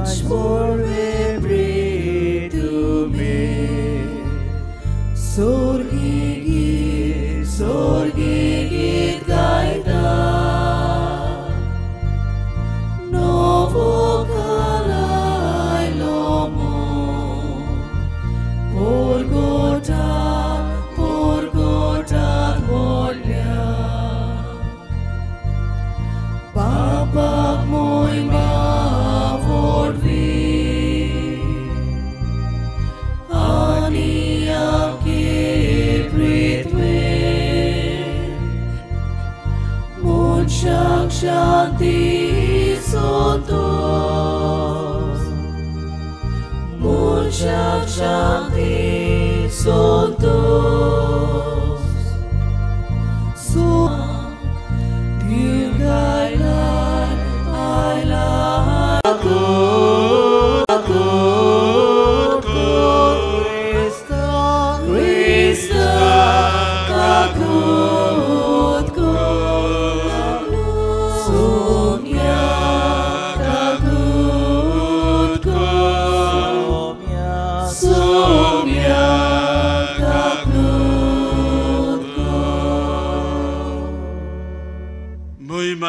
राजपोर्वे प्रितुमे सोर्गी गीत गायता नोवो कालायलो मो पोरगोटा पोरगोटा व्हडल्या बापाक मोयमा वोडवी आनी आमगे पृथ्वे मनशाक शांती संतोष मनशाक शांती संतोष सो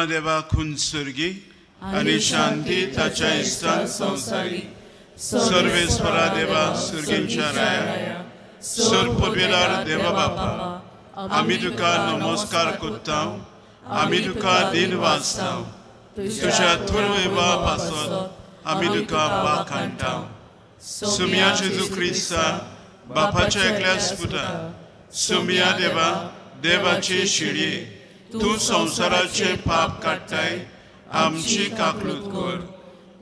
देवा खून स्वर्गी आणि शांती ताच्या इस्तान संसारी सर्वेस्वरा देवा स्वर्गींच्या राया सर्पवेलार देवा बापा आमी तुका नमस्कार करता आमी तुका दिन वाचता तुझ्या थोरवेवा पासत आमी तुका वाखाणटा सुमिया जेजू क्रिस्ता बापाच्या एकल्या स्पुता सुमिया देवा देवाची शिडी तूं संवसाराचे पाप काडटाय आमची काकलूत कर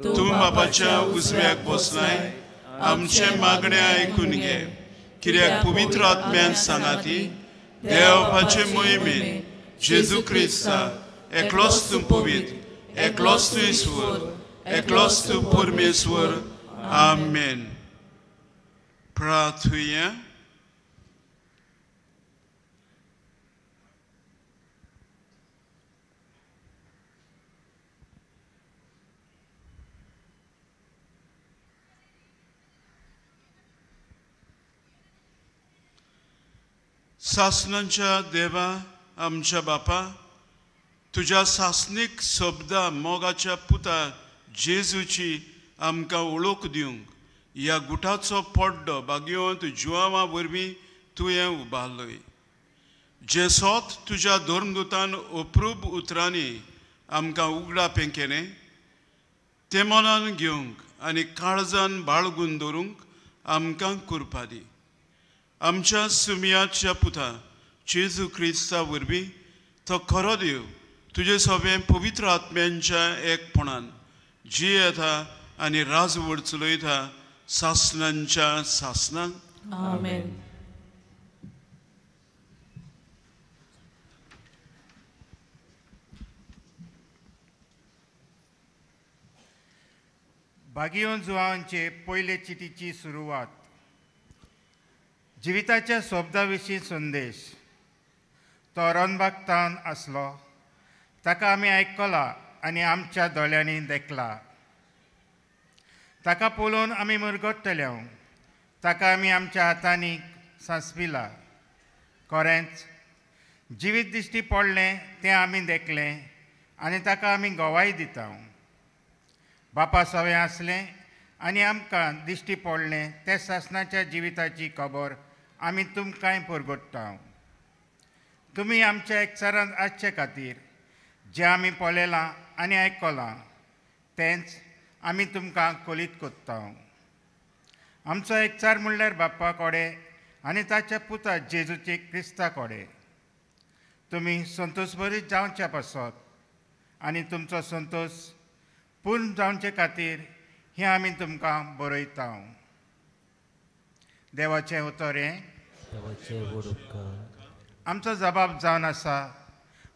तूं बापाच्या उजव्याक बसलाय आमचे मागणे आयकून घे कित्याक पवित्र आत्म्यान सांगाती देवाचे मोहिमेन जेजू क्रिस्ता एकलोच तूं पवित्र एकलोच तूं ईश्वर एकलोच तूं परमेश्वर. आमेन. प्रार्थुया. सासनांच्या देवा आमच्या बापा तुज्या सासनीक शब्दा मोगाच्या पुता जेजूची आमकां वळख दिवंक ह्या गुटाचो पड्डो भाग्यवंत जुआवा वरवीं तुवें उबारलोय जें सोत तुज्या धर्मदूतान अप्रूप उतरांनी आमकां उगडापें केलें तें मनान घेवंक आनी काळजान बाळगून दवरूंक आमकां कृपा दी. आमच्या सुमियाच्या पुता जेजू क्रिस्ता वरवीं तो खरो देव तुजे सगळें पवित्र आत्म्यांच्या एकपणान जियेता आनी राजवट चलयता सासनांच्या सासनांक. आमेन. भागियोन जुवांचे पयले चिटीची सुरवात. जिविताच्या शब्दा विशीं संदेश. तो रणबागतान आसलो ताका आमी आयकला आनी आमच्या दोळ्यांनी देखला. ताका पळोवन आमी मुरगट्टले ताका आमी आमच्या हातांनी सांसपिला. खरेंच जिवीत दिश्टी पडलें तें आमी देखलें आनी ताका आमी गवाय दिता. बापा सवें आसलें आनी आमकां दिश्टी पडलें ते सासणाच्या जिविताची खबर आमी तुमकांय परगट्टा. तुमी आमच्या एकचारांत आसचे खातीर जें आमी पळयलां आनी आयकलां तेंच आमी तुमकां कळीत करता. आमचो एकचार म्हणल्यार बाप्पा कोडे आनी ताच्या पुता जेजूचे क्रिस्ता कोडे. तुमी संतोशभरीत जावच्या पासत आनी तुमचो संतोश पूर्ण जावचे खातीर हें आमी तुमकां बरयता. देवाचें उतर हें आमचो जबाब जावन आसा.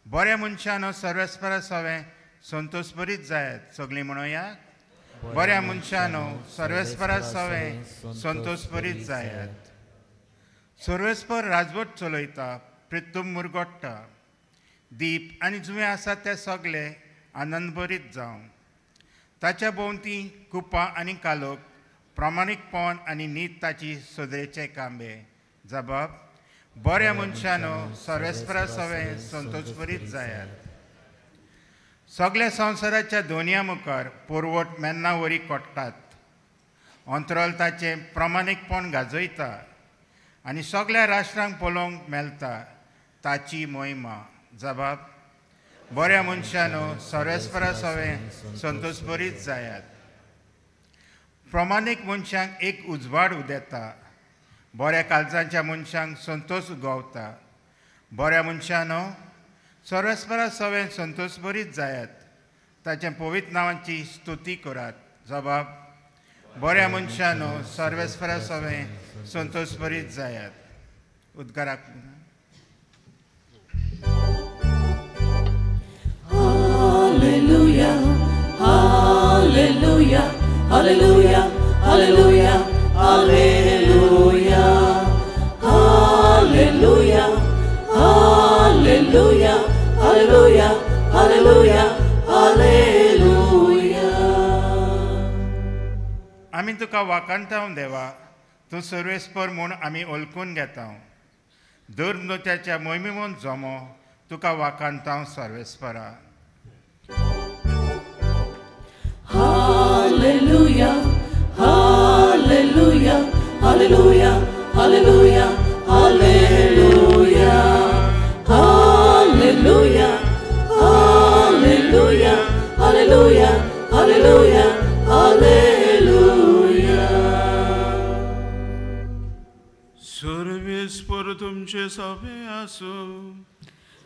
बऱ्या मनशान सर्वेस्परा सवें संतोशभरीत जायात. सगळीं म्हणोया बऱ्या मनशानो सर्वेस्परा सवें संतोशभरीत जायात. सर्वेस्पर राजवट चलयता प्रितूम मुरगोट्टा दीप आनी जुवें आसा ते सगळे आनंदभरीत जावं. ताच्या भोंवती कुपां आनी कालोक, प्रामाणीकपण आनी नीत ताची सदरेचे कांबे. जबाब बऱ्या मनशानो सर्वेस्परा सवें संतोषभरीत जायात. सगल्या संवसाराच्या दोनया मुखार पोरवट मेन्ना वरी कोट्टात. अंतरल ताचें प्रामाणीकपण गाजयता आनी सगल्या राष्ट्रांक पळोवंक मेळटा ताची मोहिमा. जबाब बऱ्या मनशानो सर्वेस्परा सवें संतोषभरीत जायात. प्रमाणीक मनशांक एक उजवाड उदेता, बऱ्या काळजांच्या मनशांक संतोष उगवता. बऱ्या मनशानो सर्वेस्परा सवें संतोषभरीत जायात. ताच्या पवित्र नांवाची स्तुती करात. जबाब बऱ्या मनशानो सर्वेस्परा सवें संतोषभरीत जायात. उद्गाराक Hallelujah, hallelujah, hallelujah, hallelujah, hallelujah, hallelujah, hallelujah, hallelujah, hallelujah, hallelujah. आमी तुका वाखाणता देवा, तूं सर्वेस्पर म्हूण आमी ओळखून घेता. धर्मदूताच्या मोहिमेन जमो तुका वाखाणता सर्वेस्परा. Hallelujah, hallelujah, hallelujah, hallelujah, hallelujah, hallelujah, hallelujah, hallelujah, hallelujah, hallelujah. सर्वेस्पर तुमचे सवे आसूं.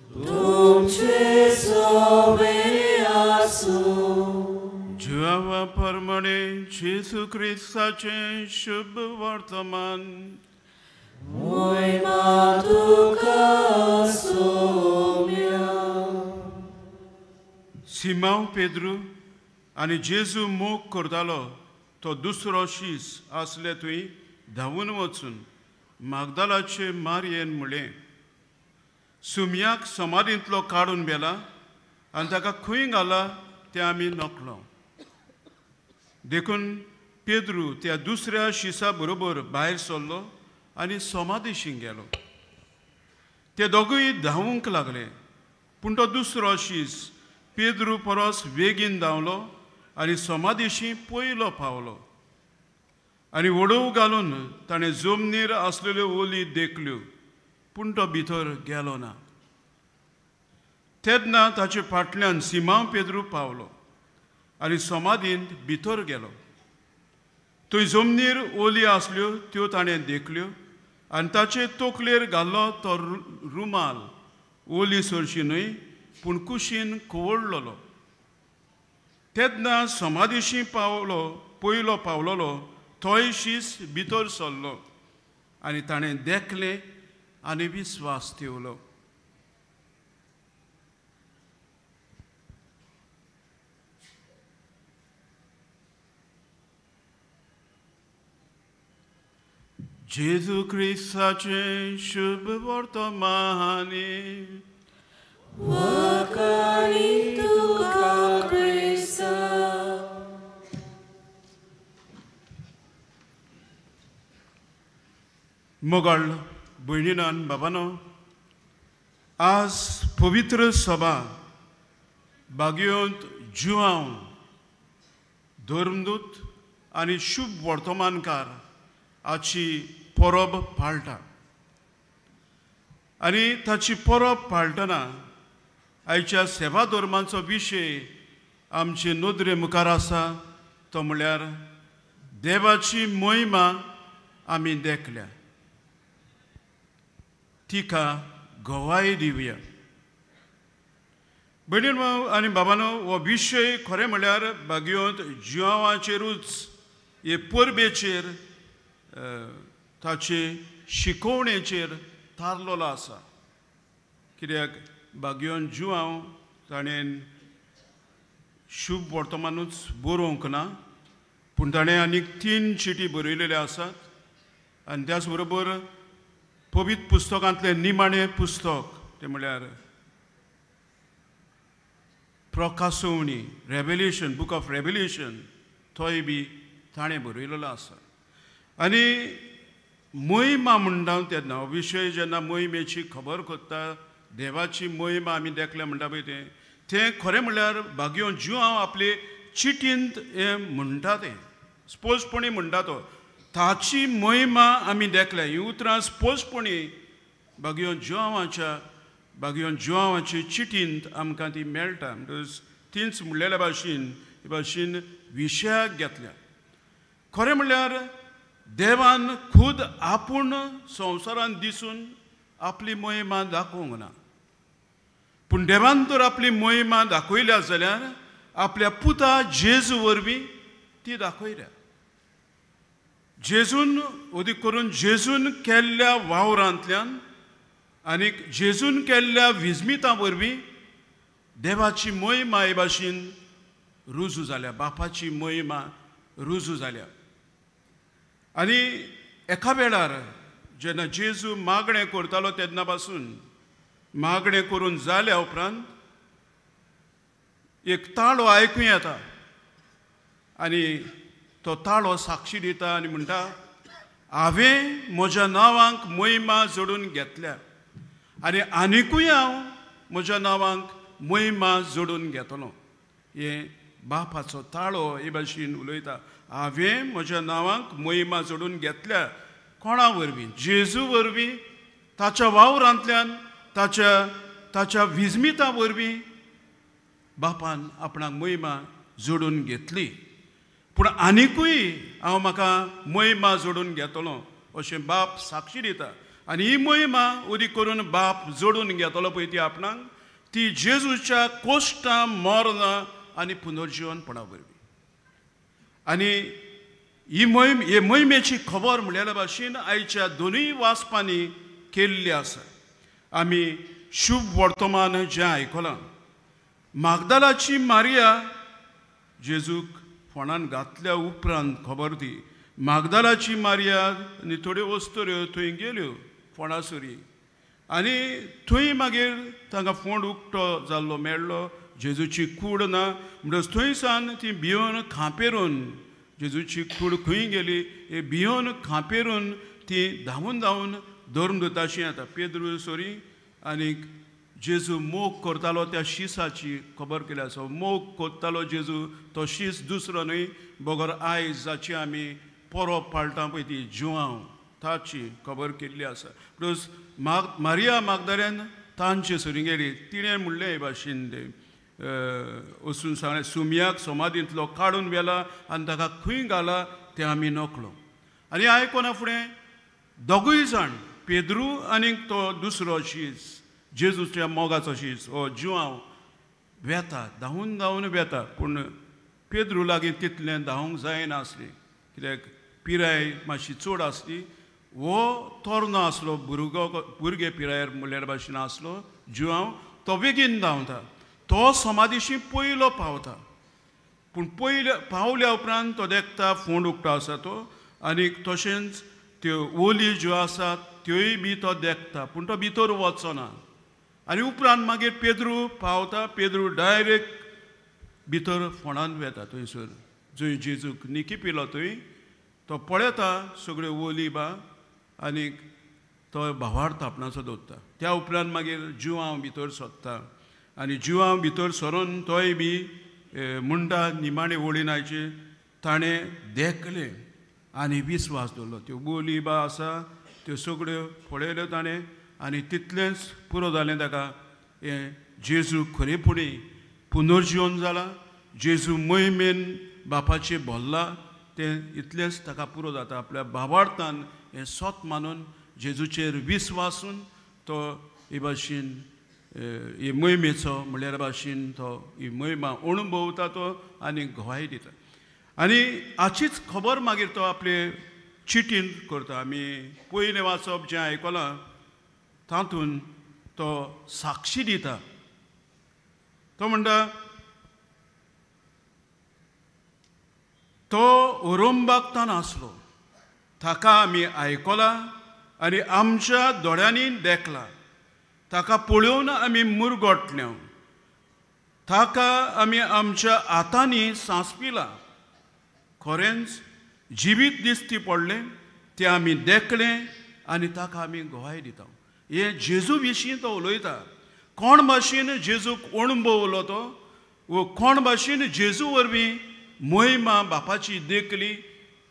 तुमचे सवे आसूं. जुआवा प्रमाणे जेजू क्रिस्ताचें शुभ वर्तमान. मोहिमा तुका सोम्या. सिमांव पेद्रू आनी जेजू मोग करतालो तो दुसरो शीस आसले थंय धांवून वचून मागदालाचे मारयेन म्हणलें, सुमयाक समाधींतलो काडून व्हेला आनी ताका खंय घाला तें आमी नकळो. देखून पेद्रू त्या दुसऱ्या शिसा बरोबर भायर सरलो आनी समाधीशी गेलो. ते दोगूय धांवूंक लागले, पूण तो दुसरो शीस पेद्रू परस बेगीन धांवलो आनी समाधीशी पयलो पावलो आनी वडोव घालून ताणें जमनीर आसलेल्यो ओली देखल्यो, पूण तो भितर गेलो ना. तेन्ना ताचे फाटल्यान सिमांव पेद्रू पावलो आनी समाधींत भितर गेलो. थंय जमनीर ओली आसल्यो त्यो ताणें देखल्यो आनी ताचे तकलेर घाल्लो तो रुमाल ओली सरशी न्हय पूण कुशीन कवळ्ळलो. तेन्ना समाधीशी पावलो पयलो पावलोलो तोय शीस भितर सरलो आनी ताणें देखलें आनी विस्वास ठेवलो. जेजू क्रिस्ताचें शुभ वर्तमानी. वाखाणी तुका क्रिस्ता. मोगाळ भयणीन बाबानो, आज पवित्र सभा बागयोंत जुआंव धर्मदूत आनी शुभ वर्तमानकार आची परब पाळटा आनी ताची परब पाळटना आयच्या सेवा धर्माचो विशय आमचे नदरे मुखार आसा, तो म्हळ्यार देवाची मोहिमा आमी देखल्या, तिका गवाय दिवया. भयणीनो आनी बाबानो, हो विशय खरें म्हळ्यार बागयोंत जुआंवाचेरूच हे परबेचेर ताचे शिकोवणेचेर थारलेलो आसा. कित्याक बागयोन जुआंव ताणें शुभ वर्तमानूच बरोवंक ना, पूण ताणें आनीक 3 चिटी बरयलेल्यो आसात आनी त्याच बरोबर पवित्र पुस्तकांतलें निमाणें पुस्तक तें म्हळ्यार प्रकासोवणी रेवेलेशन, बूक ऑफ रेवेलेशन तोय बी ताणें बरयलेलो आसा. आनी मोहिमा म्हणटा तेन्ना हो विशय जेन्ना मोहिमेची खबर करता, देवाची मोहिमा आमी देखल्या म्हणटा पळय तें तें खरें म्हणल्यार बागयो जुआंव आपले चिटींत हें म्हणटा, तें स्पश्टपणी म्हणटा तो ताची मोहिमा आमी देखल्या. हीं उतरां स्पश्टपणी बागयो जुआंवाचे चिटींत आमकां ती मेळटा. म्हणटकच तीच म्हणलेल्या भाशेन हे भाशेन विशयाक घेतल्या. खरें म्हणल्यार देवान खूद आपूण संवसारान दिसून आपली मोहिमा दाखोवंक ना, पूण देवान तर आपली मोहिमा दाखयल्या जाल्यार आपल्या पुता जेजू वरवीं ती दाखयल्या. जेजून अदीक करून जेजून केल्ल्या वावरांतल्यान आनी जेजून केल्ल्या विजमितां वरवीं देवाची मोहिमा हे भाशेन रुजू जाल्या, बापाची मोहिमा रुजू जाल्या. आनी एका वेळार जेन्ना जेजू मागणें करतालो तेन्ना पासून मागणें करून जाल्या उपरांत एक ताळो आयकूं येता आनी तो ताळो साक्षी दिता आनी म्हणटा, हांवें म्हज्या नांवांक मोहिमा जोडून घेतल्या आनी आनिकूय हांव म्हज्या नांवांक मोहिमा जोडून घेतलो. हें बापाचो ताळो हे भाशेन उलयता, हांवें म्हज्या नांवांक मोहिमा जोडून घेतल्या. कोणा वरवीं? जेजू वरवीं, ताच्या वावरांतल्यान, ताच्या विजमिता वरवीं बापान आपणाक मोहिमा जोडून घेतली. पूण आनिकूय हांव म्हाका मोहिमा जोडून घेतलो अशें बाप साक्षी दिता. आनी ही मोहिमा उदीक करून बाप जोडून घेतलो पळय ती आपणाक, ती जेजूच्या कोश्टां, मरणां आनी पुनर्जिवनपणा वरवीं. आनी ही मोहीम, हे मोहिमेची खबर म्हणलेल्या भाशेन आयच्या दोनूय वाचपांनी केल्ली आसा. आमी शुभ वर्तमान जें आयकलां, मागदालाची मारिया जेजूक फोंडान घातल्या उपरांत खबर ती मागदालाची मारिया आनी थोड्यो वस्तुऱ्यो थंय गेल्यो फोंडासरी आनी थंय मागीर तांकां फोंड उक्तो जाल्लो मेळ्ळो, जेजूची कूड ना. म्हणटकच थंय सावन ती भियोन खांपेरून, जेजूची कूड खंय गेली हे भियोन खांपेरून ती धांवून धांवून धर्मदूताशी येता पेद्रू सोरी. आनी जेजू मोग करतालो त्या शिसाची खबर केली आसा. मोग करतालो जेजू, तो शीस दुसरो न्हय बगर आयज जाची आमी परब पाळटा पळय ती जुआंव, ताची खबर केल्ली आसा. प्लस मारिया मागदाऱ्यान तांचे सरी गेली, तिणें म्हणलें हे भाशेन तें वचून सांगलें, सुमयाक समाधींतलो काडून व्हेला आनी ताका खंय घाला तें आमी नकळो. आनी आयकना फुडें दोगूय जाण, पेद्रू आनी तो दुसरो शीस, जेजूच्या मोगाचो शीस, हो जुआंव वेता, धांवून धांवून वेता. पूण पेद्रू लागीं तितलें धांवूंक जायनासलें, कित्याक पिराय मातशी चड आसली. हो तरणो आसलो, भुरगो, भुरगे पिरायेर म्हणल्यार भाशेन आसलो जुआंव, तो बेगीन धांवता, तो समाधीशी पयलो पावता. पूण पयले पावल्या उपरांत तो देखता फोंड उक्तो आसा तो, आनी तशेंच त्यो ओली ज्यो आसात त्योय बी तो देखता, पूण तो भितर वचना. आनी उपरांत मागीर पेद्रू पावता, पेद्रू डायरेक्ट भितर फोंडान वेता थंयसर जंय जेजूक निकी पिलो थंय तो पळयता सगळ्यो ओली बा आनी तो भावार्थ आपणाचो दवरता. त्या उपरांत मागीर जुआंव भितर सोदता आनी जुआंव भितर सरून तोय बी म्हणटा निमाणे ओळीन आयचे ताणें देखलें आनी विस्वास दवरलो. त्यो बोली बा आसा त्यो सगळ्यो पळयल्यो ताणें आनी तितलेंच पुरो जालें ताका. हें जेजू खरेपणी पुनर्जिवन जाला, जेजू मोहिमेन बापाचें भरला, तें इतलेंच ताका पुरो जाता. आपल्या भावार्थान हें सत मानून जेजूचेर विस्वासून तो हे भाशेन हे मोहिमेचो म्हणल्यार भाशेन तो ही मोहिमा अणभवता तो आनी गवाय दिता. आनी हाचीच खबर मागीर तो आपले चिटीन करता. आमी पयलें वाचप जें आयकलां तातूंत तो साक्षी दिता. तो म्हणटा, तो ओरोंबागतान आसलो, ताका आमी आयकला आनी आमच्या दोळ्यांनी देखला, ताका पळोवन आमी मुरगटले. ताका आमी आमच्या हातांनी सांसपिला. खरेंच जिवीत दिसती पडलें तें आमी देखलें आनी ताका आमी गवाय दिता. हे जेजू विशीं तो उलयता. कोण भाशेन जेजूक अणभवलो तो वो कोण भाशेन जेजू वरवीं महिमा बापाची देखली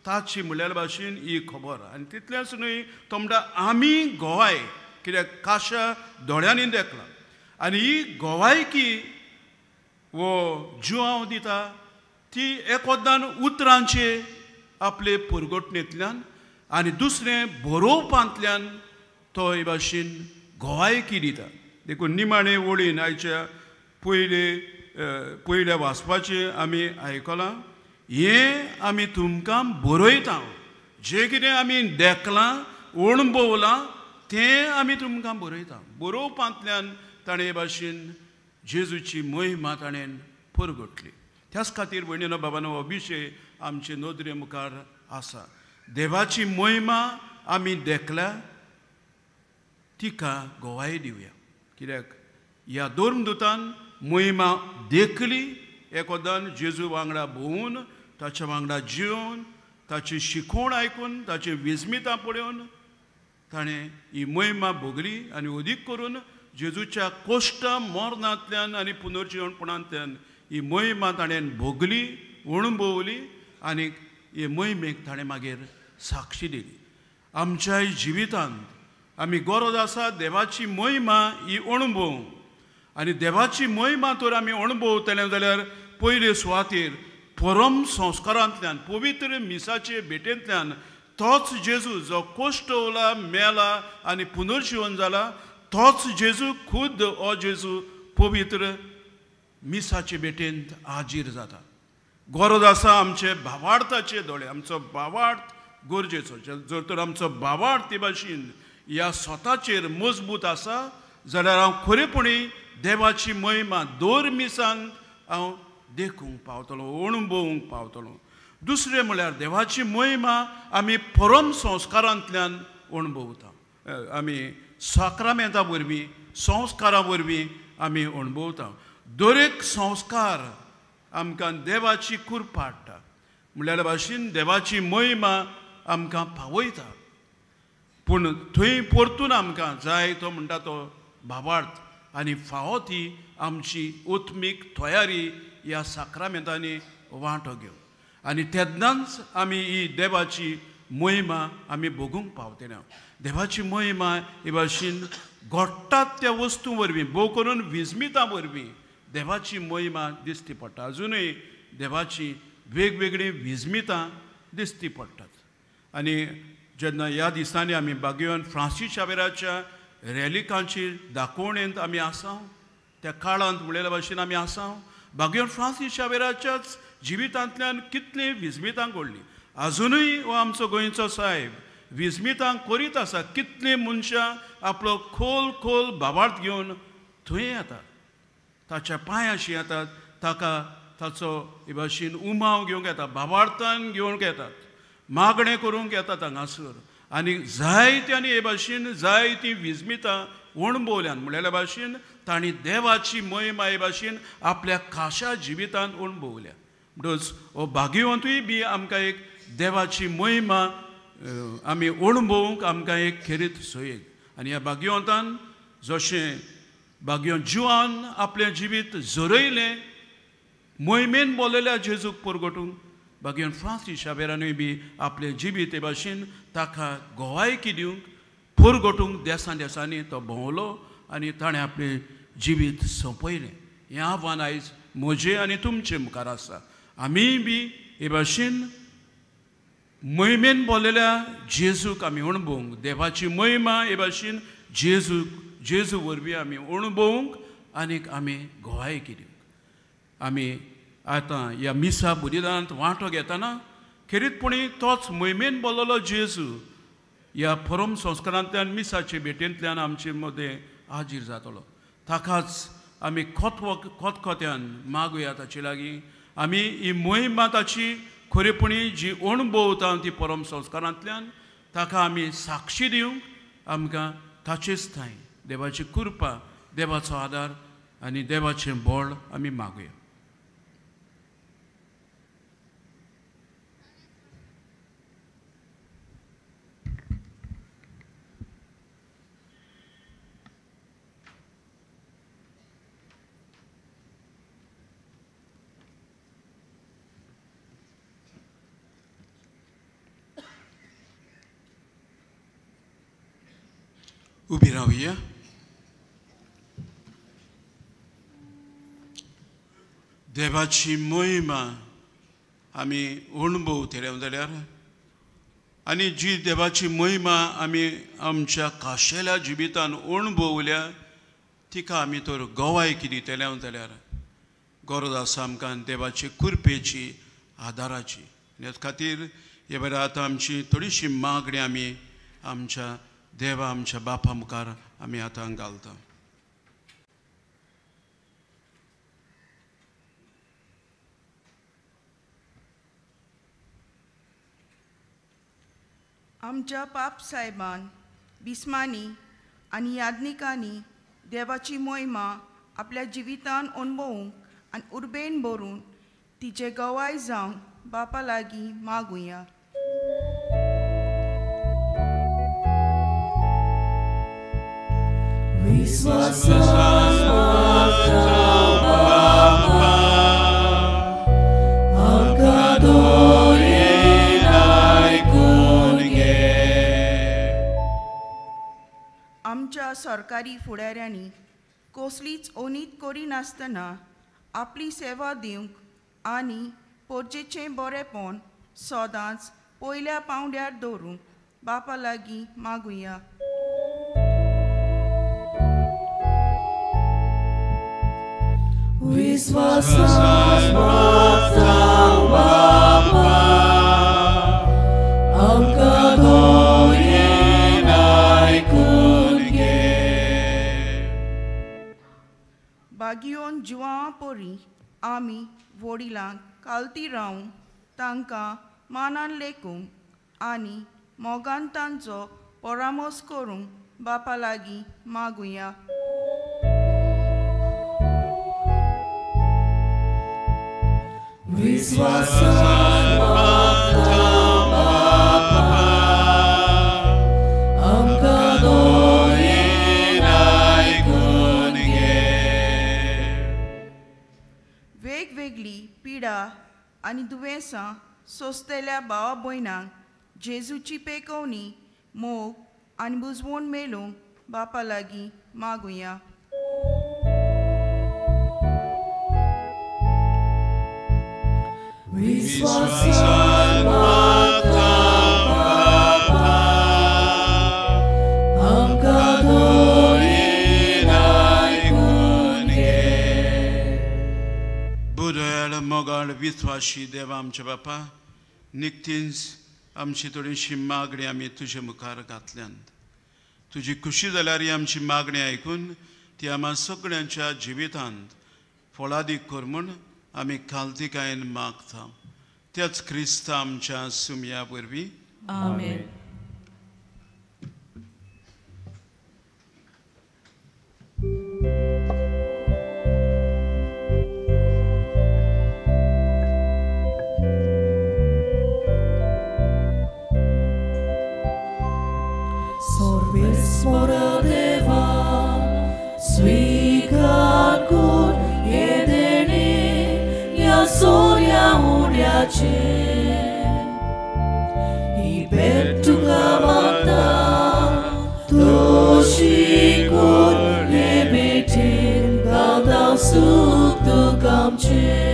ताची म्हणल्यार भाशेन ही खबर. आनी तितलेंच न्हय, तो म्हणटा आमी गवाय, कित्याक काशा दोळ्यांनी देखला. आनी ही गवायकी वो जुआंव दिता ती एकोदान उतरांचे आपले पुरगोटणेंतल्यान आनी दुसरें बरोवपांतल्यान तो हे भाशेन गवायकी दिता. देखून निमाणे वळीन आयच्या पयल्या वाचपाचें आमी आयकलां, हें आमी तुमकां बरयता, जें कितें आमी देखलां अणभवलां तें आमी तुमकां बरयता. बरोवपांतल्यान ताणें हे भाशेन जेजूची महिमा ताणें परगटली. त्याच खातीर भयणीनो बाबानो हो विशय आमचे नदरे मुखार आसा. देवाची महिमा आमी देखल्या तिका गवाय दिवया, कित्याक ह्या धर्मदूतान महिमा देखली. एकोदान जेजू वांगडा भोंवून, ताच्या वांगडा जेवन, ताची शिकोवण आयकून, ताची विस्मितां पळोवन ताणें ही महिमा भोगली. आनी अदीक करून जेजूच्या कोश्ट मरणांतल्यान आनी पुनर्जिवणपणांतल्यान ही महिमा ताणें भोगली, अणभवली आनी हे महिमेक ताणें मागीर साक्षी दिली. आमच्याय जिवितांत आमी गरज आसा देवाची महिमा ही अणभव. आनी देवाची महिमा तर आमी अणभवतले जाल्यार पयले सुवातेर परम संस्कारांतल्यान, पवित्र मिसाचे भेटेंतल्यान तोच जेजू जो कोश्टवला, मेला आनी पुनर्जिवन जाला, तोच जेजू खुद हो जेजू पवित्र मिसाचे भेटेंत हाजीर जाता. गरज आसा आमचे भावार्थाचे दोळे, आमचो भावार्थ गरजेचो. जर तर आमचो भावार्थ ते भाशेन ह्या स्वताचेर मजबूत आसा जाल्यार हांव खरेपणी देवाची महिमा दर मिसान हांव देखूंक पावतलो, अणभवूंक पावतलो. दुसरें म्हळ्यार देवाची महिमा आमी परम संस्कारांतल्यान अणभवता. आमी साक्रामेंता वरवीं, संस्कारा वरवीं आमी अणभवता. दरेक संस्कार आमकां देवाची कृपा हाडटा, म्हणल्यार भाशेन देवाची महिमा आमकां पावयता. पूण थंय परतून आमकां जाय तो म्हणटा तो भावार्थ आनी फावो ती आमची आत्मीक तयारी ह्या साक्रामेंतांनी वांटो घेवन आनी तेन्नाच आमी ही देवाची महिमा आमी भोगूंक पावतले. देवाची महिमा हे भाशेन घडटात त्या वस्तू वरवीं, भोव करून विस्मितां वरवीं देवाची महिमा दिसती पडटा. अजुनूय देवाची वेगवेगळीं विस्मितां दिसती पडटात. आनी जेन्ना ह्या दिसांनी आमी बागेवन फ्रांसीस शावेराच्या रॅलिकांची दाखोवणेंत आमी आसा, त्या काळांत म्हणलेल्या भाशेन आमी आसा, बागेवन फ्रांसीस शावेराच्याच जिवितांतल्यान कितलीं विस्मितां घडलीं. आजुनूय हो आमचो गोंयचो साहेब विस्मितां करीत आसा. कितलीं मनशां आपलो खोल खोल भावार्थ घेवन थंय येतात, ताच्या पांयाशी येतात, ताका ताचो हे भाशेन उमाव घेवंक येता, भावार्थान घेवंक येतात, मागणें करूंक येतात हांगासर. आनी जायत्यांनी हे भाशेन जायतीं विस्मितां अणभवल्यान, म्हणलेल्या भाशेन तांणी देवाची महिमा हे भाशेन आपल्या खाशा जिवितांत अणभवल्या. म्हणटच हो भाग्यवंतूय बी आमकां एक देवाची महिमा आमी अणभवूंक आमकां एक खेरीत सोयेक. आनी ह्या भाग्यवंतान जशें भाग्यवंत जिवान आपलें जिवीत झरयलें महिमेन बोलयल्या जेजूक परगटूंक, भाग्यवंत फ्रांसीस शावेरानूय बी आपलें जिवीत हे भाशेन ताका गवायकी दिवंक परगटूंक देसां देसांनी तो भोंवलो आनी ताणें आपलें जिवीत सोंपयलें. हें आव्हान आयज म्हजें आनी तुमचें मुखार आसा. आमीय बी हे भाशेन महिमेन बोलयल्या जेजूक आमी अणभवूंक, देवाची महिमा हे भाशेन जेजू वरवीं आमी अणभवूंक आनीक आमी गवायकी दिवंक. आमी आतां ह्या मिसा बुदिदांत वांटो घेतना खेरीतपणी तोच महिमेन बोललो जेजू ह्या परम संस्कारांतल्यान मिसाचे भेटेंतल्यान आमचे मदें हाजीर जातलो. ताकाच आमी खतखत्यान मागुया ताचे लागीं. आमी ही महिमा ताची खरेपणी जी अणभवता ती परम संस्कारांतल्यान ताका आमी साक्षी दिवंक आमकां ताचेच ठांय देवाची कृपा, देवाचो आदार आनी देवाचें बळ आमी मागुया. उबी रावया. देवाची मोहिमा आमी अणभवतले जाल्यार आनी जी देवाची मोहिमा आमी आमच्या खाशेल्या जिवितान अणभवल्या तिका आमी तर गवाय दितले जाल्यार गरज आसा आमकां देवाची कृपेची आदाराची. आनी खातीर हे बरें आतां आमची थोडीशी मागणी आमी आमच्या देवा आमच्या बापा मुखार आमी आतां घालता. आमच्या पाप साहेबान बिस्मानी आनी याज्ञिकांनी देवाची मोहिमा आपल्या जिवितान अणभवूंक आनी उर्बेन भरून तिचे गवाय जावंक बापा लागीं मागुया. विश्वासान मागता बापा आमकां दोळेन आयकून घे. आमच्या सरकारी फुडाऱ्यांनी कसलीच ओनीत करिनासतना आपली सेवा दिवंक आनी पोरजेचें बरेंपण सदांच पयल्या पांवड्यार दवरूंक बापा लागीं मागुया. विश्वासान मागता बापा आमकां दोळेन आयकून घे. बागियोन जुवां परी आमी वडिलांक कालती रावूंक तांकां मानान लेखूंक आनी मोगान तांचो परामर्श करूंक बापा लागीं मागुया. विश्वासान मागता बापा आमकां दोळेन आयकून घे. वेगवेगळी पिडा आनी दुयेंसां सोंसतल्या भावा भयणांक जेजूची पेकोवणी मोग आनी बुजवण मेळूंक बापा लागीं मागुया. विश्वासान मागता बापा आमकां दोळेन आयकून घे. बुदयाळ मोगाळ विश्वाशी देवा आमच्या बापा, निकतींच आमची थोडीशी मागणी आमी तुजे मुखार घातल्यात. तुजी खुशी जाल्यार ही आमची मागणी आयकून ती आमकां सगळ्यांच्या जिवितांत फळादीक कर म्हूण आमी खालतीकायेन मागता. त्याच क्रिस्ता आमच्या सुमया वरवीं. आमेन. Sorvis deva स्वीकार कर हे देणे ह्या सोऱ्या उड्याचें. ही भेट तुका मागता तशी कर हे भेटेन घालता सूख तुका आमचें.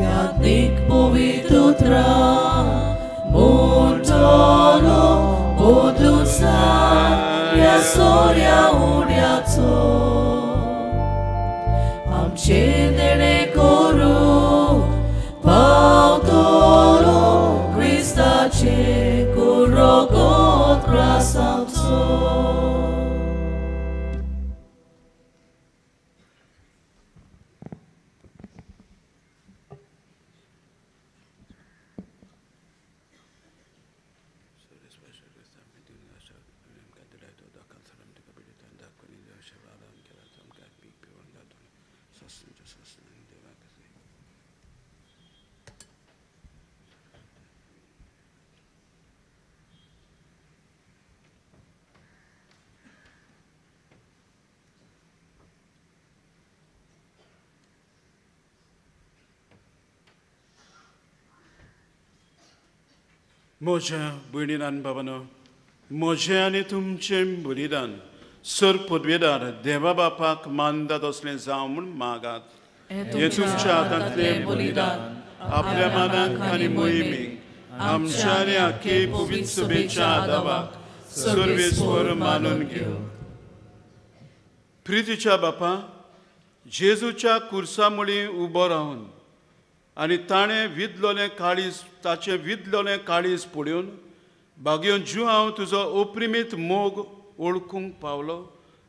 याज्ञीक पवित्र उतरां म्हणटलो बदलून सांग ह्या सोऱ्या उड्याचो. आमचें देणें करूंक पावतलो क्रिस्ताचें कुरगत ग्रास आमचो. म्हज्या भयणीन बाबानो, म्हजें आनी तुमचें बलिदान सर पदवेदार देवा बापाक मानतात असलें जावं म्हूण मागात. हें तुमच्या हातांतलें बलिदान आपल्या मानाक आनी मोहिमेक आमच्या आनी आख्खे पवित्र सभेच्या आदावाक सर्वेस्वर मानून घेवं. प्रितीच्या बापा, जेजूच्या कुर्सा मुळी उबो रावन आनी ताणें विदलोलें काळीज, ताचें विदलोलें काळीज पळोवन बागयोन जीव हांव तुजो अप्रिमीत मोग वळखूंक पावलो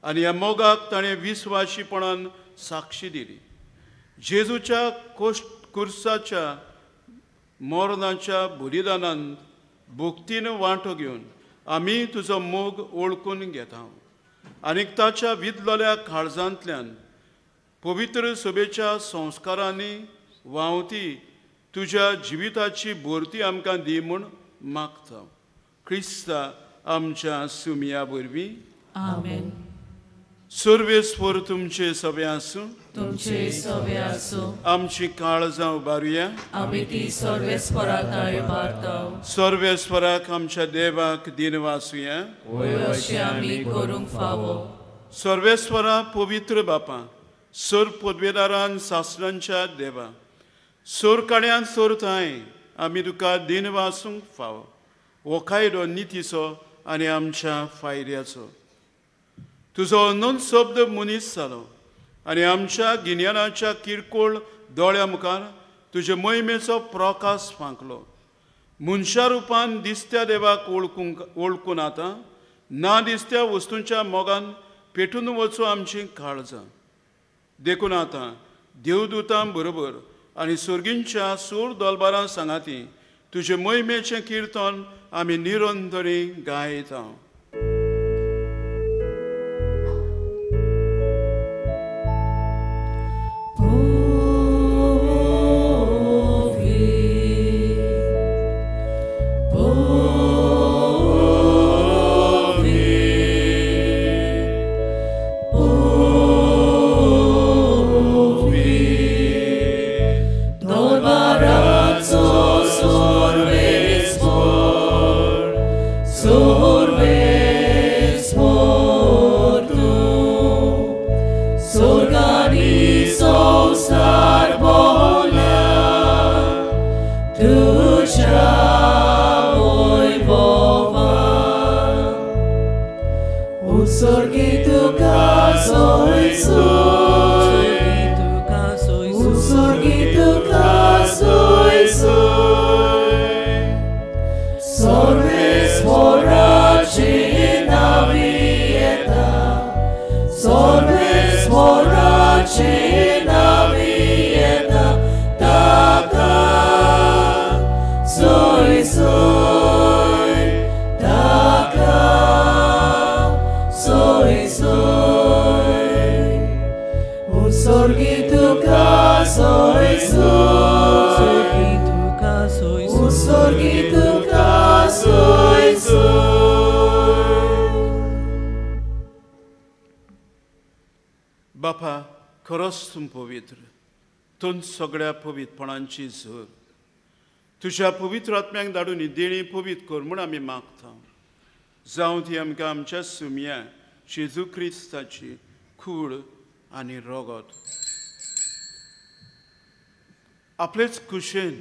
आनी ह्या मोगाक ताणें विस्वाशीपणान साक्षी दिली. जेजूच्या कुर्साच्या मरणाच्या बलिदानान भक्तीन वांटो घेवन आमी तुजो मोग वळखून घेता आनी ताच्या विदलोल्या काळजांतल्यान पवित्र सभेच्या संस्कारांनी व्हांवती तुज्या जिविताची भरती आमकां दी म्हूण मागता. क्रिस्ता आमच्या सुमया वरवीं. आमेन. सर्वेस्वर तुमचे सगळे आसूं. तुमचे सगळे आसूं. आमची काळजां उबारुया. आमी ती सर्वेस्वराक उबारता. सर्वेस्वराक आमच्या देवाक दिनवासुया. वय अशें आमी करूंक फावो. सर्वेस्वरा पवित्र बापा, सर पदवेदारान सासणांच्या देवा, सोर काड्यान सोरताय आमी तुका दिनवासूंक फावो. हो कायदो नितीचो आनी आमच्या फायद्याचो. तुजो अनंत शब्द मनीस जालो आनी आमच्या गिन्यानाच्या किरकोळ दोळ्या मुखार तुजे मोहिमेचो प्रकाश फांकलो. मनशा रुपान दिसत्या देवाक वळखून आतां ना दिसत्या वस्तूंच्या मोगान पेटून वचूं आमची काळजां. देखून आतां देवदूतां बरोबर आनी सर्गींच्या सूर दलबारां सांगाती तुजे मोहिमेचें किर्तन आमी निरंतरी गायता. बापा, खरोच तूं पवित्र, तूं सगळ्या पवित्रपणांची झर. तुज्या पवित्र आत्म्यांक धाडून ही देणी पवित्र कर म्हूण आमी मागता. जावं ती आमकां आमच्या सुमया जेजू क्रिस्ताची कूड आनी रगत. आपलेच कुशेन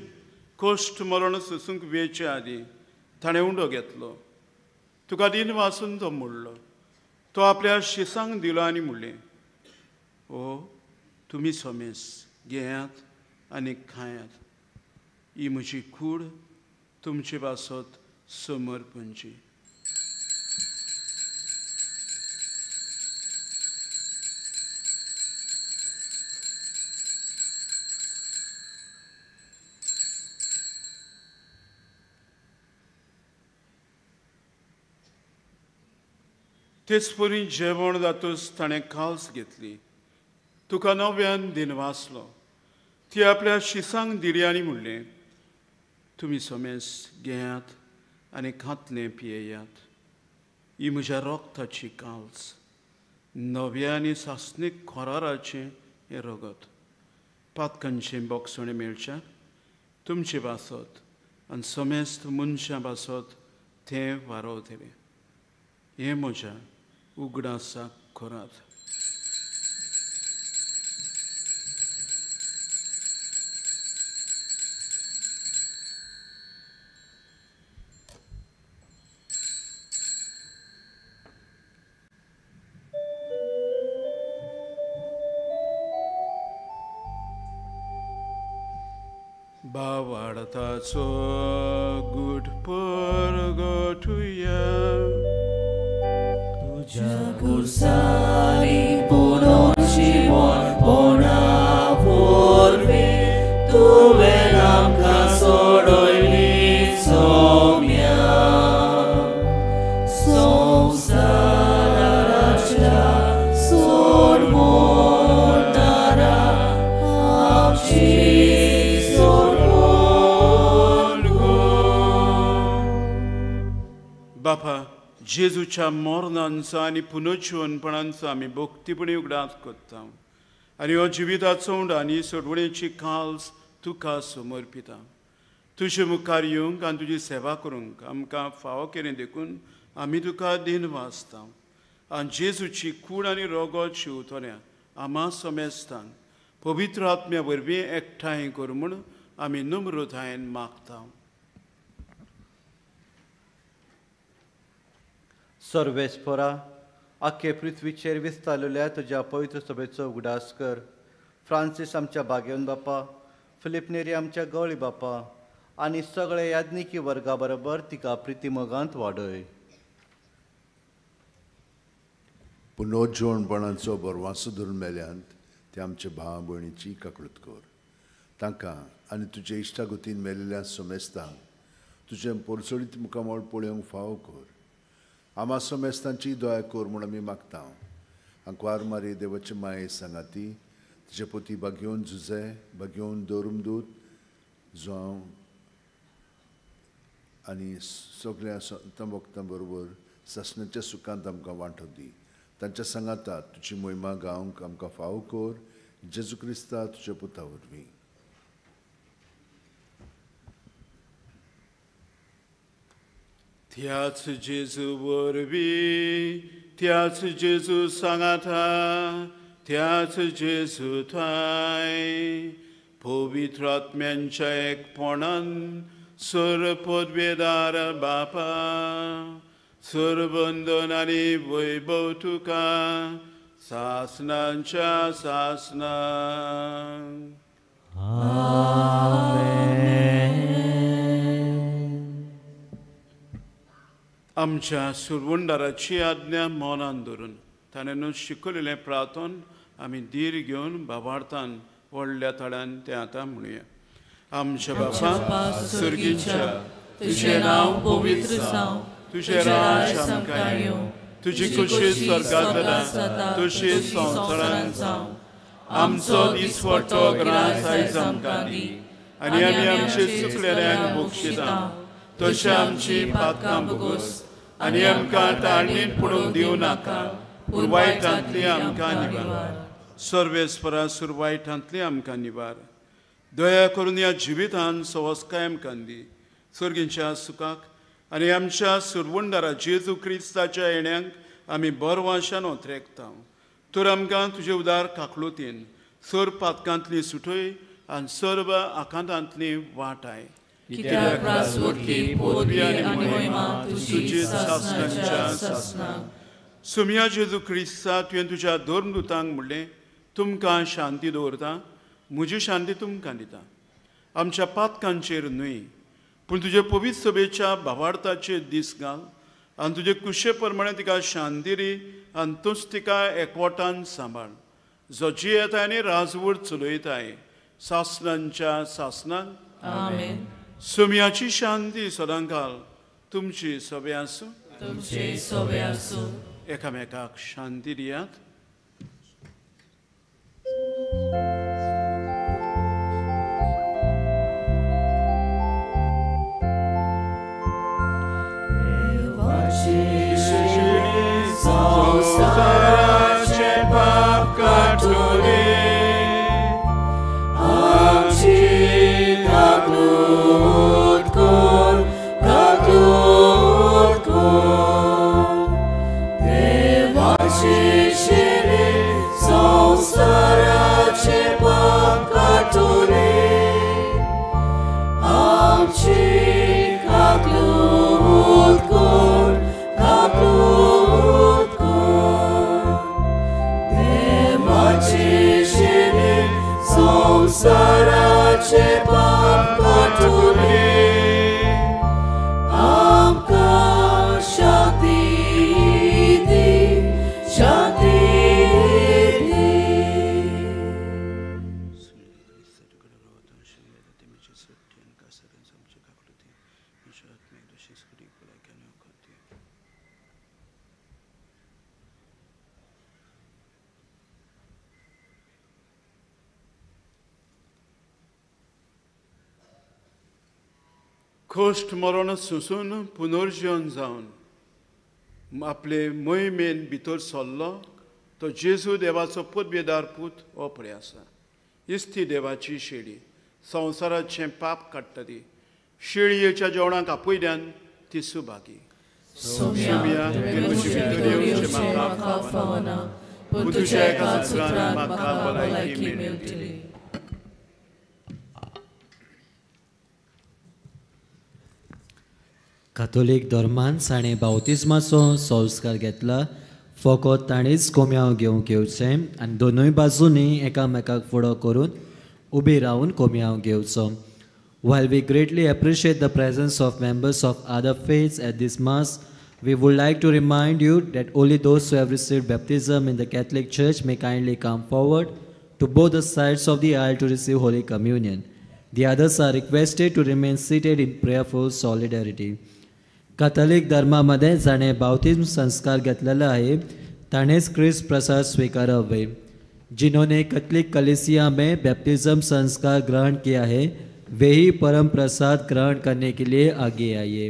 कश्ट मरण सोसूंक वेचे आदीं ताणें उंडो घेतलो. तुका दिन वासून तो मोडलो. तो आपल्या शिसांक दिलो आनी म्हणलें, ओ तुमी समेस घेयात आनी खायात, ही म्हजी कूड तुमचे पासत समर्पणची. तेच परी जेवण जातूच ताणें काल्स घेतली. तुका नव्यान दिनवासलो, ती आपल्या शिसांक दिली आनी म्हणलें, तुमी समेस घेयात आनी खातलें पियेयात, ही म्हज्या रोगताची काल्स, नव्या आनी सासणीक खोराराचें हें रगत, पातकांचें बोगसणें मेळच्या तुमचे बासत आनी समेस्त मनशां बासत तें वारवतलें. हें म्हज्या उगडासाक करात. बावाडताचो गुड परगटुया, तुज्या खुर्सारी पुनर्जीवन पणा वरवीं तुवें आमकां सोडयली सोम्या, संवसाराच्या सोडवणारा आमची. बापा, जेजूच्या मरणांचो आनी पुनर्जिवनपणांचो आमी भक्तीपणी उगडास करता आनी हो जिविताचो उंडो आनी सोडवणेची काल्स तुका समर्पिता. तुजे मुखार येवंक आनी तुजी सेवा करूंक आमकां फावो केलें देखून आमी तुका दिनवासता. आनी जेजूची कूड आनी रोगोत शिंवतल्या आमा समेस्तांक पवित्र आत्म्या वरवीं एकठांय कर म्हूण आमी नम्रतायेन मागता. सर्वेस्परा, आख्खे पृथ्वीचेर विस्तारलेल्या तुज्या पवित्र सभेचो उगडास कर. फ्रांसीस आमच्या बागेवन बापा, फिलीप नेरी आमच्या गवळी बापा आनी सगळे याज्ञिकी वर्गा बरोबर तिका प्रितीमोगांत वाडय. पुनर्जिवणपणाचो बरवासो धरून मेल्यांत ते आमच्या भावा भयणीची काकळूत कर. तांकां आनी तुजे इश्टागतीन मेलेल्या समेस्तांक तुजें पोरसोडीत मुखामळ पळोवंक फावो कर. आमा समेस्तांची दया कर म्हूण आमी मागता. आंकवार मारी देवाचे माये सांगाती तिचे पोती बागेवन झुजे बागेवन दवरूम दूत जावं आनी सगळ्या संतां भक्तां बरोबर सासणाच्या सुखांत आमकां वांटो दी. तांच्या सांगाता तुजी मोहिमा गावंक आमकां फावो कर. जेजू क्रिस्ता तुज्या पुता वरवीं. त्याच जेजू वरवीं, त्याच जेजू सांगाता, त्याच जेजू थांय पवित्र आत्म्यांच्या एकपणान सर पदवेदार बापा, सरबंधन आनी वैभव तुका सासनांच्या सासनां. आमच्या सुरवंडाराची आज्ञा मनान धरून ताणें शिकयलेलें प्रार्थन आमी धीर घेवन बाबार्थान व्हडल्या ताळ्यान तें आतां म्हणुया. आमच्या बापा सर्गीच्या, तुजें नांव पवित्र जावं, तुजें राज्य आमकां येवं, तुजी खुशी स्वर्गांत जाता तशी संवसारांत जावं. आमचो दिसवटो ग्रास आयज आमकां दी आनी आमी आमचे चुकलेल्यांक बक्षिता तशें आमची पातकां भोगोस आनी आमकां ताळणीत पडूंक दिवं नाका, पूण वायटांतली आमकां निवार. सर्वेस्परा सुरवायटांतली आमकां निवार. दया करून ह्या जिवितान सवस्काय आमकां दी. सर्गींच्या सुखाक आनी आमच्या सुरवंडारा जेजू क्रिस्ताच्या येण्याक आमी बरवाशान ओतरेकता. तर आमकां तुजे उदार काकलुतीन सर पातकांतली सुटय आनी सर्व आकांतांतली वाटाय. कित्याक राजवटकी पदवी आनी महिमा तुजी सासणाच्या सासणाक. सुमया जेजू क्रिस्ता, तुवें तुज्या धर्मदूतांक म्हणलें, तुमकां शांती दवरता, म्हजी शांती तुमकां दिता. आमच्या पातकांचेर न्हय पूण तुजे पवित्र सभेच्या भावार्थाचेर दीस घाल आनी तुजे कुशे प्रमाणे तिका शांती दी आनी तूंच तिका एकवटान सांबाळ, जो जियेता आनी राजवट चलयताय सासणांच्या सासणाक. आमेन. सुमयाची शांती सदांकाल तुमची सभे आसूं, तुमचे सभे आसूं. एकामेकाक शांती दियात. संवसाराचें पाप काडटले आमची काकूट कर, काकूट कर. देवाची शेळी संवसाराचें पाप काडटले आमची काकूट कर, काकूट कर. देवाची शेळी संवसाराचें पाप काडटले आमकां शांती दी, शांती दी. खोश्ट मरण सोंसून पुनर्जीवन जावन आपले मोहिमेन भितर सरलो तो जेजू देवाचो पदवेदार पूत हो पळय आसा. इस्ती देवाची शेळी संवसाराचें पाप काडटली. शेळयेच्या जेवणाक आपयल्यान ती सुभागी. सोम्या, तुवें म्हजे भितर येवचें म्हाका फावना, पूण तुज्या एका उतरान म्हाका भलायकी मेळटली. कातोलीक धर्मान ताणें बावतिज्माचो संस्कार घेतला. फकत ताणेंच कोम्यांव घेवंक येवचें आनी दोनूय बाजूंनी एकामेकाक फुडो करून उबी रावन कोम्यांव घेवचो. While we greatly appreciate the presence of members of other faiths at this Mass, we would like to remind you that only those who have received baptism in the Catholic Church may kindly come forward to both the sides of the aisle to receive Holy Communion. The others are requested to remain seated in prayerful solidarity. Catholic धर्मामध्ये जाणें बावतिज्म संस्कार घेतलेला आहे ताणेंच क्रिस्त प्रसाद स्वीकारावे. जिन्होंने Catholic कलीसिया में baptism संस्कार ग्रहण किया है वे ही परम प्रसाद ग्रहण करने के लिए आगे आइए.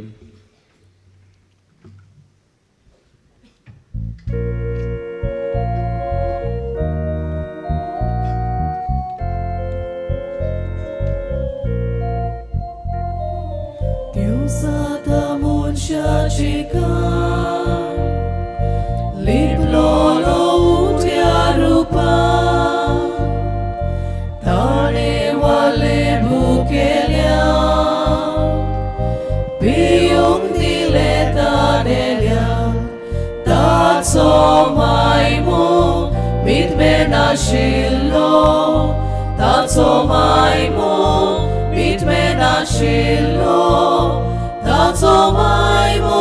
मनशाची लिपलोलो उंट्या रुपान ताणें वाले भुकेल्या पिवंक दिलें ताणेल्याक ताचो मायमो मितमेन आशिल्लो ताचो मायमो मितमेन आशिल्लो ताचो मायमो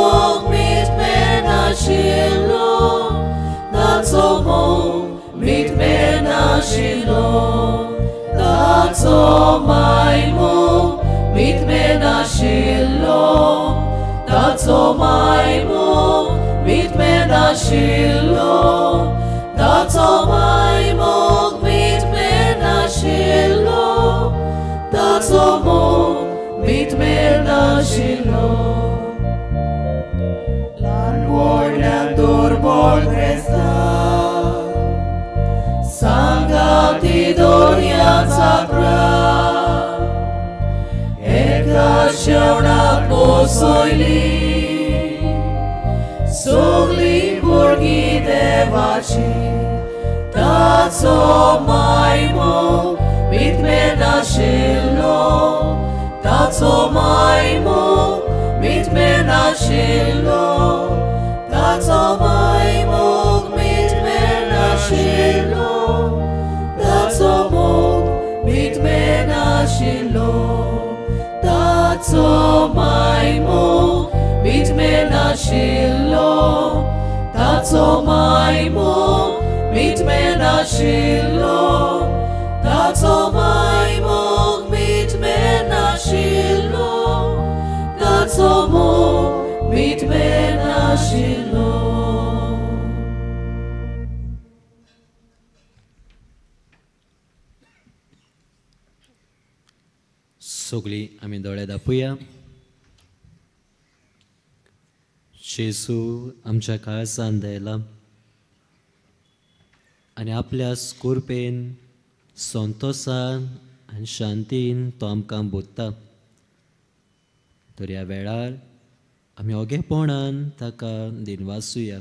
मितमेन आशिल्लो ताचो मोग मितमेन आशिल्लो ताचो मायमो मितमेन आशिल्लो ताचो मायमो मितमेन आशिल्लो ताचो मायमो मितमेन आशिल्लो ताचो मोग मितमेन आशिल्लो. ल्हान व्हडल्यान दुर्बळ क्रिस्तांव सांगाती दोरयांचा एका शेवणाक बसयली सगळीं भुरगीं देवाची ताचो मायमो मितमेन आशिल्लो ताचो मायमो मितमेन आशिल्लो ताचो मायमो मितमेन आशिल्लो ताचो मोग मितमेन आशिल्लो ताचो मायमो मितमेन आशिल्लो ताचो मायमो मितमेन आशिल्लो ताचो मायमो मितमेन आशिल्लो ताचो मोग मितमेन आशिल्लो. सगळीं आमी दोळे दापुया. जेजू आमच्या काळजान दयला आनी आपल्या स्कुर्पेन, संतोसान आनी शांतीन तो आमकां बोधता. तर ह्या वेळार आमी ओगेपणान ताका दिनवासुया.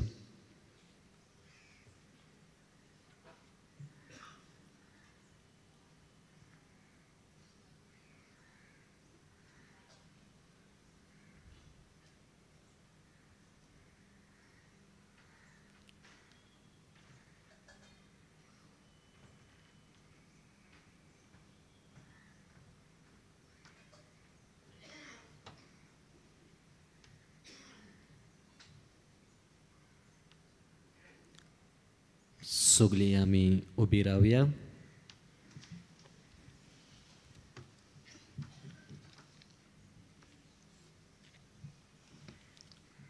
सगळीं आमी उबी रावया.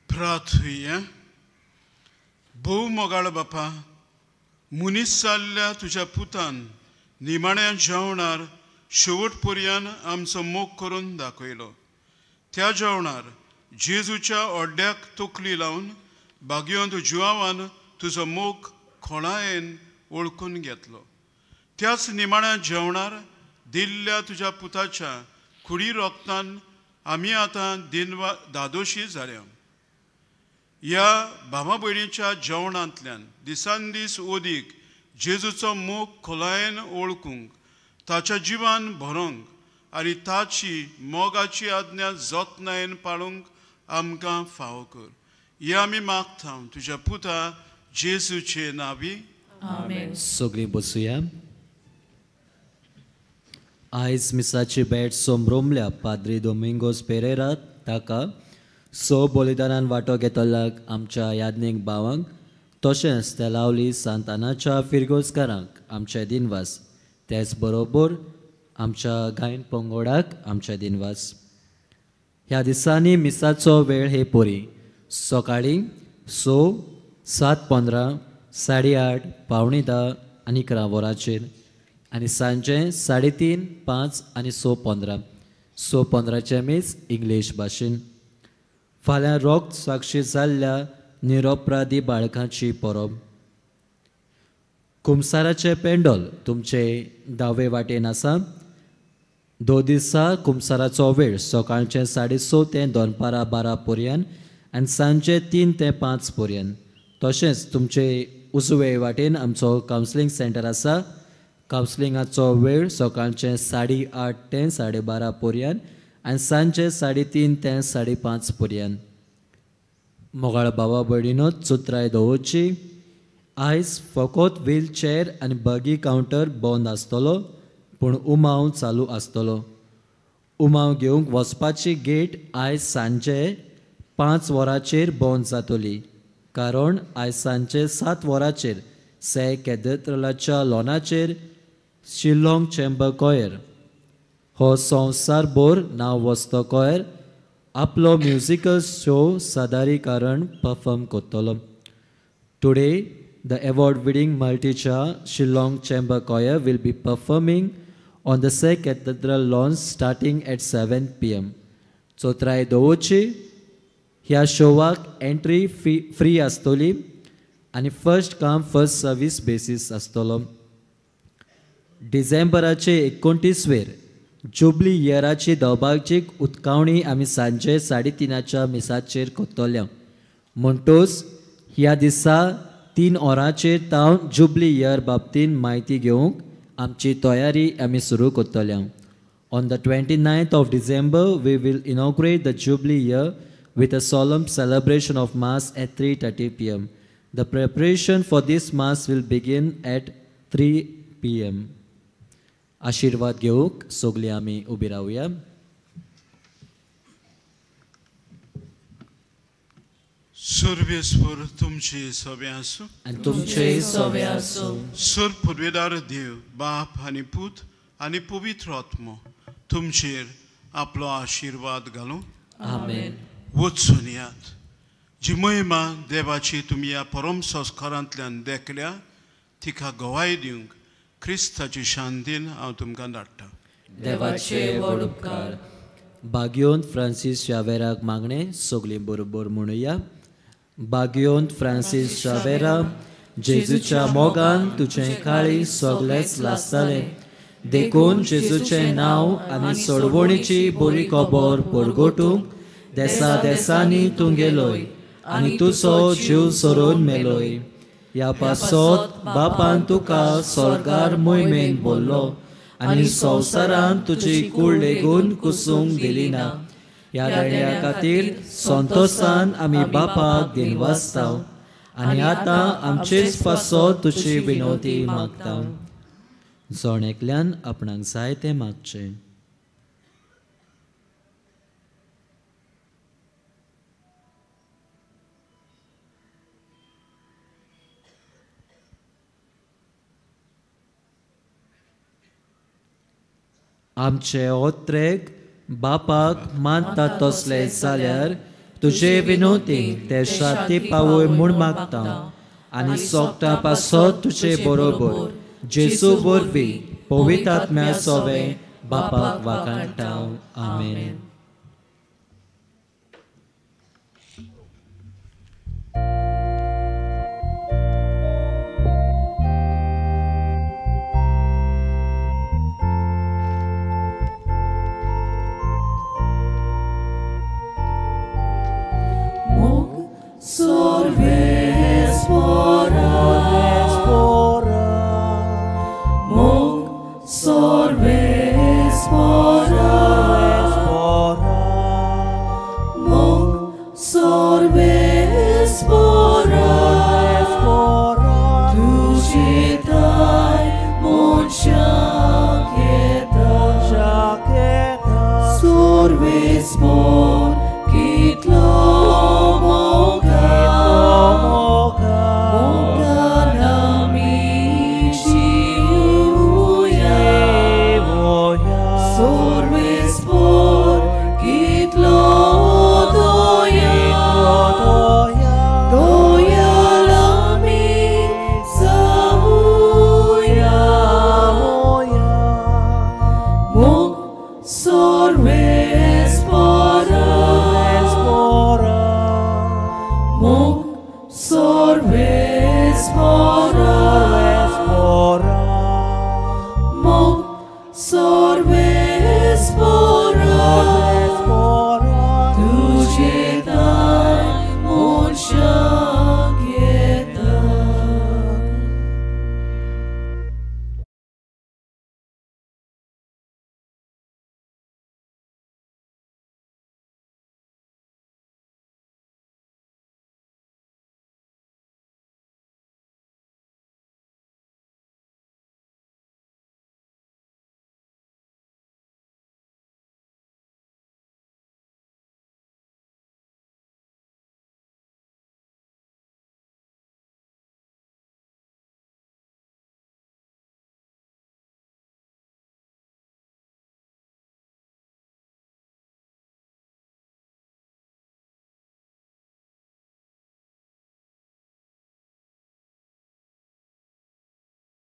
प्रार्थुया. भोव मोगाळ बापा, मनीस जाल्ल्या तुज्या पुतान निमाण्या जेवणार शेवट पर्यंत आमचो मोग करून दाखयलो. त्या जेवणार जेजूच्या ओड्ड्याक तकली लावन भाग्यवंत जुवावान तुजो मोग खोळायेन वळखून घेतलो. त्याच निमाण्या जेवणार दिल्ल्या तुज्या पुताच्या कुडी रोगतान आमी आतां दिनवा दादोशी जाल्या. ह्या भावा भयणीच्या जेवणांतल्यान दिसान दीस ओदीक जेजूचो मोग खोलायेन वळखूंक, ताच्या जिवान भरोंक आनी ताची मोगाची आज्ञा जतनायेन पाळूंक आमकां फावो कर. हे आमी मागता तुज्या पुता जेजूचे नावी. आमेन. सगळीं बसुया. आयज मिसाची भेट सोमरोमल्या पाद्री दोमिंगोस पेरेरा ताका स बलिदानान वांटो घेतल्याक आमच्या याज्ञीक भावांक, तशेंच तेलावली सांतानाच्या फिरगोजकारांक आमचे दिनवास. तेच बरोबर आमच्या गायन पंगोडाक आमचे दिनवास. ह्या दिसांनी मिसाचो वेळ हे परी सकाळीं 6, 7:15, 8:30, 9:45 आनी 11 वरांचेर आनी सांजे 3:30, 5 आनी 6:15. 6:15 मीस इंग्लीश भाशेन. फाल्यां रोग साक्षी जाल्ल्या निरोपराधी बाळकांची परब. कुमसाराचें पेंडोल तुमचे दावे वाटेन आसा. 2 दिसा कुमसाराचो वेळ सकाळचे 6:30 ते दनपारां 12 पर्यंत आनी सांजे 3 ते 5 पर्यंत. तशेंच तुमचे उजवे वाटेन आमचो कावन्सिलींग सेंटर आसा. कावन्सिलिंगाचो वेळ सकाळचे 8:30 ते 12:30 पर्यंत आनी सांजे 3:30 ते 5:30 पर्यंत. मोगाळ बाबा भयणीनो, चुत्राय दवरची. आयज फकत व्हीलचेअर आनी बगी कावंटर बंद आसतलो, पूण उमाव चालू आसतलो. उमाव घेवंक वचपाची गेट आयज सांजे 5 वरांचेर बंद जातली, कारण आयज सांजे 7 वरांचेर से कॅथेड्रलाच्या लॉनाचेर शिल्लॉंग चेंबर कॉयर हो संवसारभर नांव वचतो कॉयर आपलो म्युजिकल शो सादरीकरण परफॉर्म करतलो. Today the award winning मल्टीच्या Shillong chamber choir will be performing on the Se cathedral lawn starting at 7 PM. चोत्राय दवरची. ह्या शोवाक एंट्री फी फ्री आसतली आनी first come first service basis आसतलो. डिसेंबराचे 29वेर जुबली इयराची दबाजीक उत्कावणी आमी सांजे 3:30 मिसाचेर करतले. म्हणटोच ह्या दिसा 3 वरांचेर तावन जुबली इयर बाबतीन म्हायती घेवंक आमची तयारी आमी सुरू करतले. On the 29th of December we will inaugurate the jubilee year with a solemn celebration of Mass at 3:30 PM. The preparation for this Mass will begin at 3 PM. आशीर्वाद घेवंक सगळीं आमी उबी रावया. सर्वेस्पर तुमचे सवे आसूं आनी तुमचे सवे आसूं. सर पुर्वेदार देव बाप आनी पूत आनी पवित्र आत्मो तुमचेर आपलो आशिर्वाद घालूं. आमेन. वचून यात. जी महिमा देवाची तुमी ह्या परम संस्कारांतल्यान देखल्या तिका गवाय दिवंक क्रिस्ताची शांतीन हांव तुमकां धाडटा. देवाचे व्हड उपकार. बाग्योंत फ्रांसीस शावेराक मागणें सगळीं बरोबर म्हणुया. बाग्योंत फ्रांसीस शावेरा, जेजूच्या मोगान तुजें काळीज सगळेंच लासतालें, देखून जेजूचें नांव आनी सोडवणीची बरी खबर परगटूंक देसा देसांनी तूं गेलोय आनी तुजो जीव सोरून मेलोय. ह्या पासत बापान तुका स्वर्गार मोहिमेन बोल्लो आनी संवसारांत तुजी कूड लेगून कुसूंक दिली ना. ह्या देण्या खातीर संतोसान आमी बापाक दिनवासता आनी आतां आमचेच पासत तुजी विनवती मागता. जण एकल्यान आपणाक जाय तें मागचें. आमचे ओत्रेक बापाक मानता तसले जाल्यार तुजे विनोती ते शांती पावय म्हूण मागता आनी सोगटा पासत तुजे बरोबर जेजू वरवीं पवित्र आत्म्या सोवे बापाक वाखाणटा. आमेन. Sorves